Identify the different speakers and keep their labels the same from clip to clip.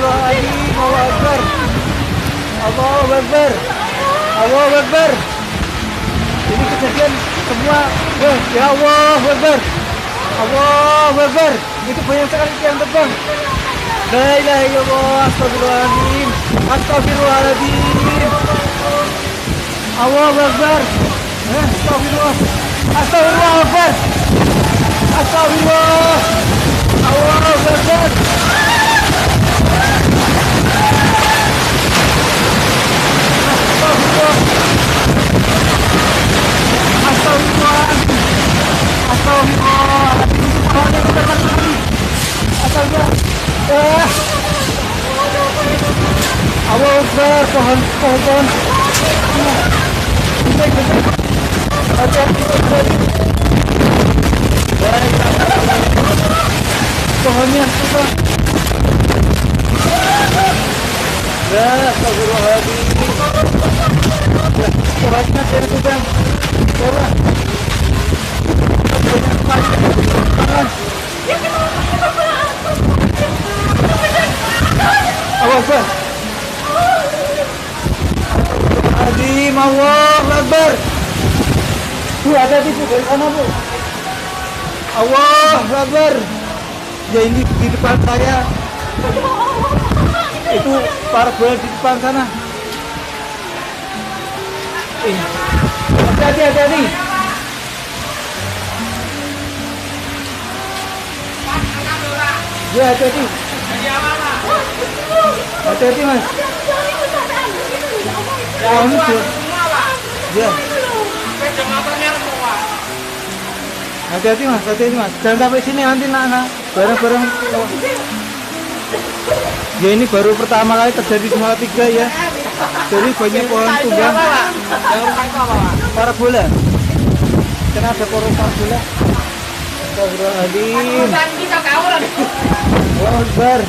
Speaker 1: Astagfirullahaladzim, Allahu Akbar. Allahu Akbar. Allahu Akbar. Ini kejadian semua. Ya Allahu Akbar. Allahu Akbar. Itu banyak sekali yang terbang. La ilaha illallah, astagfirullahaladzim. Astagfirullahaladzim. Allahu Akbar. Astagfirullah. Astagfirullah Akbar. Astagfirullah. Allahu Akbar. Astagfirullah. Astagfirullah. Astagfirullah. Itu terbang sekali. Astagfirullah. Allahu Akbar, pohon, pohon, pohon. Pohonnya susah. Ya, astagfirullahaladzim. Pohonnya saya sudah. Coba. Allahu Akbar. Astagfirullahaladzim, Allahu Akbar. Bu, ada di Bu, dari sana Bu. Allahu Akbar. Ya ini di depan saya. Itu parabola di depan sana. Hati-hati, hati-hati. Ya, hati-hati. Hati-hati, Mas. Ya. Hati-hati Mas, hati-hati Mas. Jangan sampai sini nanti nak barang-barang. Ya ini baru pertama kali terjadi di Salatiga ya. Jadi banyak pohon tumbang. Parabola. Karena ada pohon parabola. Astagfirullahaladzim. Allahu Akbar.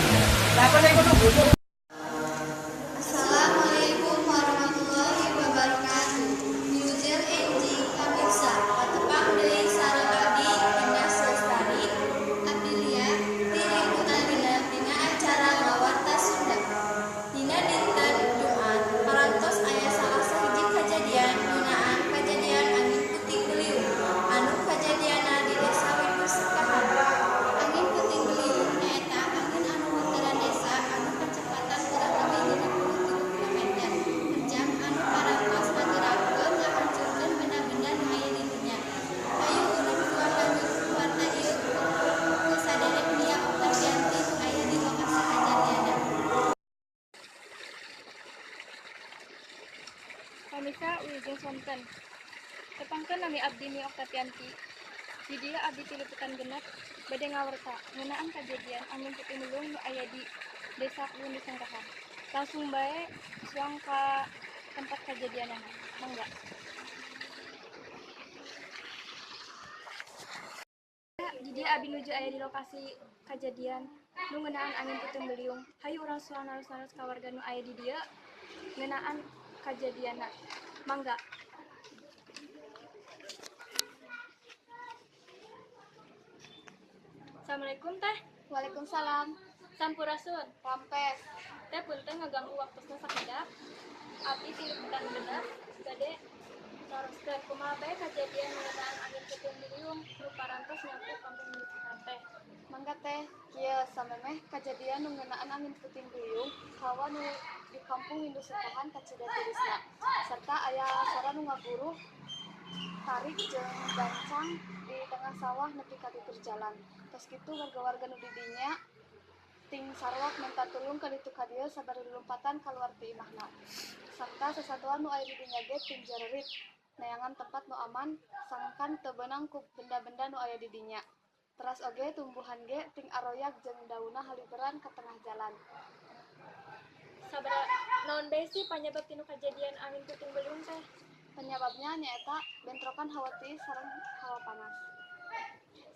Speaker 2: Assalamualaikum warahmatullahi wabarakatuh. Wilujeng enjing pamirsa, patepang deui sareng abdi Dinas Lestari Abdilia ti Liputan Genep dina acara Ngawarta Sunda. Dina dinten Jumat parantos aya salah sahiji kajadian ngeunaan kajadian angin puting beliung anu kajadianna di Desa Windu Sekahan. Angin puting beliung nyaeta angin anu meteran desa anu kacepatan kurang leuwih 53 km per jam anu parantos ngagerakeun ngahancurkeun benda-benda nu aya di dinya. Hayu urang tuang lanjut warta ieu ku saderek Nia Oktavianti nu aya di lokasi kajadianna.
Speaker 3: Pamirsa wilujeng sonten. Tepangkeun nami abdi Nia Oktavianti. Di dieu abdi ti Liputan Genep bade ngawarta ngeunaan kajadian angin puting beliung nu aya di Desa Windu Sengkahan. Langsung bae suang ka tempat kajadianana. Mangga. Di dieu abdi nuju aya di lokasi kajadian nu ngeunaan angin puting beliung. Hayu urang suang naros-naros ka warga nu aya di dieu ngeunaan kajadianna. Mangga. Assalamualaikum teh.
Speaker 2: Waalaikumsalam.
Speaker 3: Sampurasun.
Speaker 2: Rampes.
Speaker 3: Teh punten ngaganggu waktosna sakedap. Abdi ti Liputan Genep bade naroskeun kumaha bae kajadian ngeunaan angin puting beliung nu parantos nyapu kampung Windu Sekahan teh.
Speaker 4: Mangga teh, kieu samemeh kajadian nu ngeunaan angin puting beliung hawa nu di kampung Windu Sekahan kacida tirisna serta aya sora nu ngaguruh tarik jeung gancang di tengah sawah nepi ka tutur jalan. Tos kitu warga-warga nu di dinya ting sarwak minta tulung ka ditu ka dieu sabari lulumpatan kaluar ti imahna. Sarta sasatoan nu aya di dinya ge ting jarerit neangan tempat nu aman sangkan teu beunang ku benda-benda nu aya di dinya. Teras oge tumbuhan ge ting aroyak jeung daunna haliberan ka tengah jalan.
Speaker 3: Sabara naon bae sih panyabab tinu kajadian angin puting beliung teh?
Speaker 4: Penyebabnya nyaeta bentrokan hawa tiis sareng hawa panas.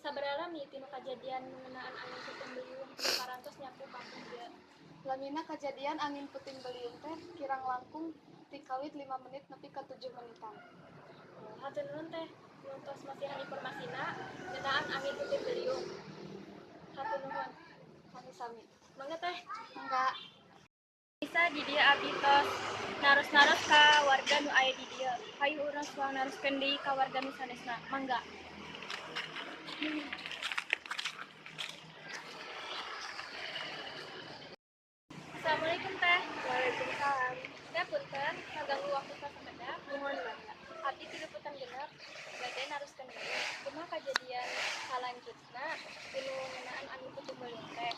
Speaker 3: Sabaraha lami tinu kajadian ngeunaan angin puting beliung nu parantos nyapu kampung dieu?
Speaker 4: Lamina kajadian angin puting beliung teh kirang langkung ti kawit 5 menit nepi ka 7 menitan.
Speaker 3: Oh, hatur nuhun teh nu tos masihan informasina ngeunaan angin puting beliung. Hatur nuhun.
Speaker 4: Sami-sami.
Speaker 3: Mangga teh.
Speaker 4: Mangga.
Speaker 3: Naros-naros ka warga nu aya di dieu. Hayu urang suang naroskeun deui ka warga nu sanesna. Mangga. Assalamualaikum teh.
Speaker 5: Waalaikumsalam.
Speaker 3: Teh punten ngaganggu waktu sasakedap.
Speaker 5: Nuhun mangga.
Speaker 3: Abdi ti liputan genep bade naroskeun deui. Kumaha kajadian salanjutna tinu ngeunaan angin puting beliung teh?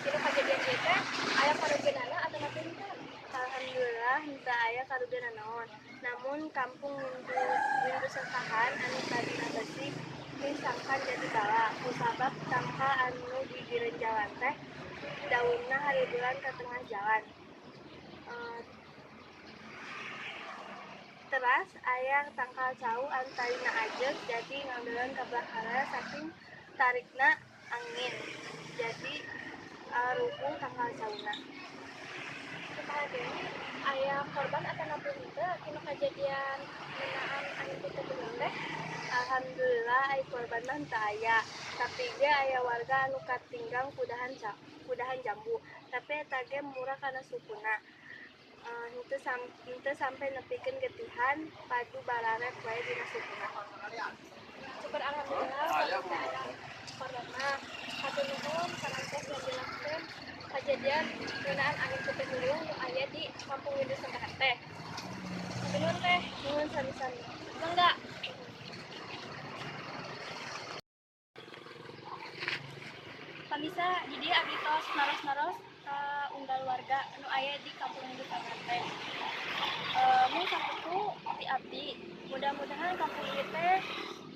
Speaker 3: Tinu kajadian ieu teh aya karugenana atanapi henteu?
Speaker 5: Alhamdulillah henteu aya karugian nanaon. Namun kampung Windu Sengkahan anu tadina bersih disangkan jadi bala kusabab tangkal anu gigireun jalan teh daunna haribulan ka tengah jalan. Teras aya tangkal cau anu tadina ajeg jadi ngambelan ka belah saking tarikna angin. Jadi rubuh tangkal cauna.
Speaker 3: Kumaha deui aya korban atanapi henteu tina kajadian ngeunaan angin puting beliung teh?
Speaker 5: Alhamdulillah ai korban mah henteu aya, tapi ge aya warga anu katinggang kudahan jambu, tapi eta ge murah kana sukuna. Henteu sampe nepikeun getihan padu bararek wae dina sukuna.
Speaker 3: Syukur alhamdulillah teu aya korban mah. Hatur nuhun parantos ngajelaskeun kajadian ngeunaan angin puting beliung nu aya di Kampung Windu Sengkahan teh. Hatur nuhun teh.
Speaker 5: Nuhun sami-sami.
Speaker 3: Mangga. Pamisa di dieu abdi tos naros-naros ka unggal warga anu aya di Kampung Windu Sengkahan teh. Mung sakitu ti abdi. Mudah-mudahan kampung ieu teh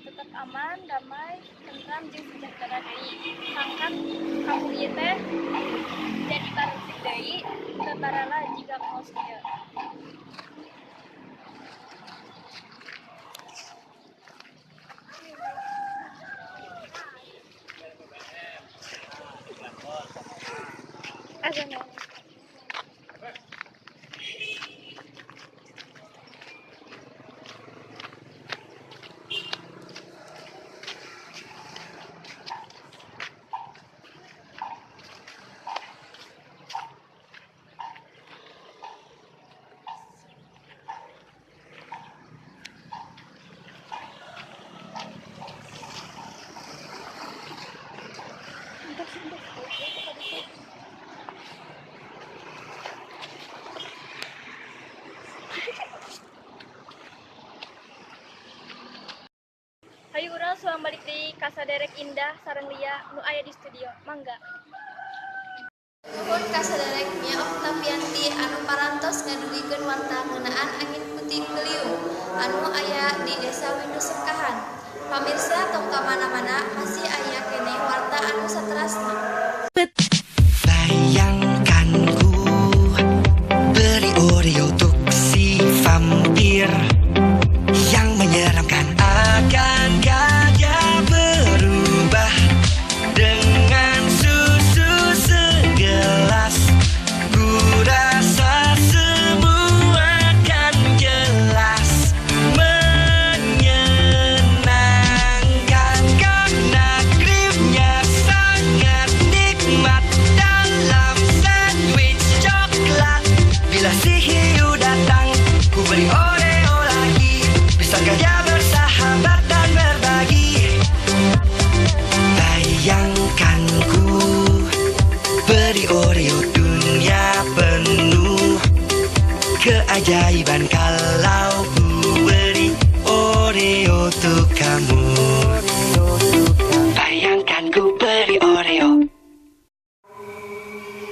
Speaker 3: tetep aman, damai, tentram jeung sejahtera deui. Sangkan kampung ieu teh jadi baresik deui, teu barala jiga kos kieu. Azan. Hayu urang suang balik deui ka saderek Indah sareng Lia nu aya di studio. Mangga.
Speaker 2: Nuhun ka saderek Mia Oktavianti anu parantos ngadugikeun warta ngeunaan angin puting beliung anu aya di Desa Windu Sengkahan. Pamirsa tong ka mana-mana masih aya keneh warta anu saterasna.
Speaker 6: Bayangkan ku beri Oreo untuk si vampir yang menyeramkan. Akankah dia berubah dengan susu segelas? Ku rasa semua kan jelas. Menyenangkan karena krimnya sangat nikmat dalam sandwich coklat. Bila si hiu datang, ku beri Oreo lagi. Bisakah dia bersahabat dan berbagi? Bayangkan ku beri Oreo dunia penuh keajaiban kalau ku beri Oreo untuk kamu. Bayangkan ku beri Oreo.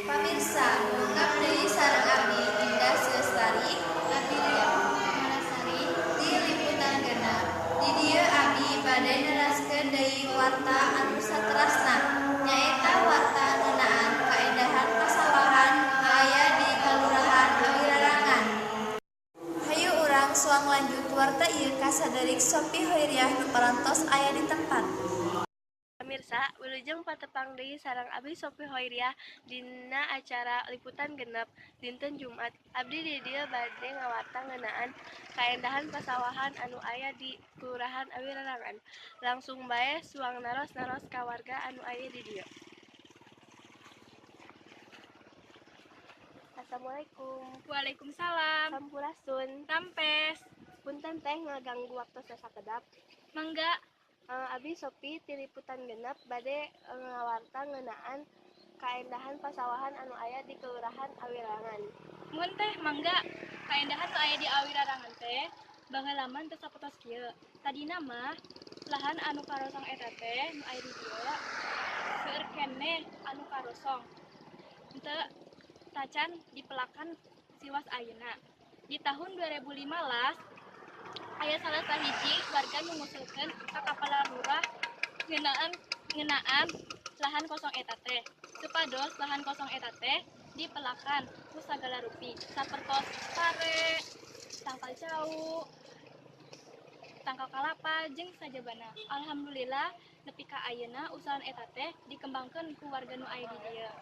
Speaker 2: Pamirsa, lengkap deui sareng abdi Indah Lestari, abdi Lia Malasari di liputan genep. Di dieu abdi bade neraskeun deui warta anu saterasna, nyaeta warta ngeunaan kaendahan pasawahan nu aya di Kalurahan Awirarangan. Hayu urang suang lanjut warta ieu ka saderek Sopi Hoiriah nu parantos aya di tempat.
Speaker 5: Pamirsa, wilujeng patepang deui sareng Abdi Sopi Hoiriah dina acara liputan genep dinten Jumat. Abdi di dieu bade ngawarta ngeunaan kaendahan pasawahan anu aya di Kelurahan Awirarangan. Langsung bae suang naros-naros ka warga anu aya di dieu. Assalamualaikum.
Speaker 3: Waalaikumsalam.
Speaker 5: Sampurasun.
Speaker 3: Rampes.
Speaker 5: Punten teh ngaganggu waktosna sakedap.
Speaker 3: Mangga.
Speaker 5: Abi Sopi ti liputan genep bade ngawarta ngeunaan kaendahan pasawahan anu aya di Kelurahan Awirarangan.
Speaker 3: Muhun teh, mangga. Kaendahan nu aya di Awirarangan teh baheula mah teu sapertos kieu. Tadina mah lahan anu karosong eta teh nu aya di dieu seueur keneh anu karosong. Henteu tacan dipelakan siwas ayeuna. Di tahun 2015 aya salah sahiji warga nu ngusulkeun ka kapala lurah ngeunaan ngeunaan lahan kosong eta teh, supados lahan kosong eta teh dipelakan ku sagala rupi sapertos pare, tangkal cau, tangkal kalapa jeung sajabana. Alhamdulillah, nepi ka ayeuna usaha eta teh dikembangkeun ku warga nu aya di dieu.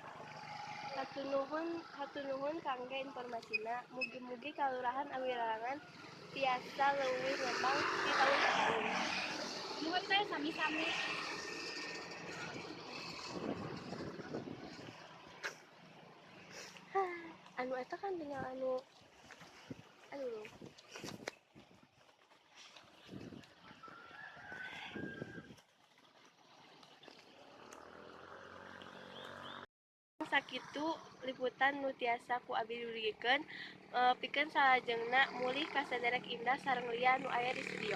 Speaker 5: Hatur nuhun, hatur nuhun kangge informasina. Mugi-mugi Kalurahan Awirarangan tiasa leuwih ngembang di taun ka taun.
Speaker 3: Nuhun teh, sami-sami.
Speaker 5: Anu eta kan tinggal anu, aduh. Sakitu liputan nu tiasa ku abi dugikeun, pikeun salajengna mulih ka saderek Indah sareng Lia nu aya di studio.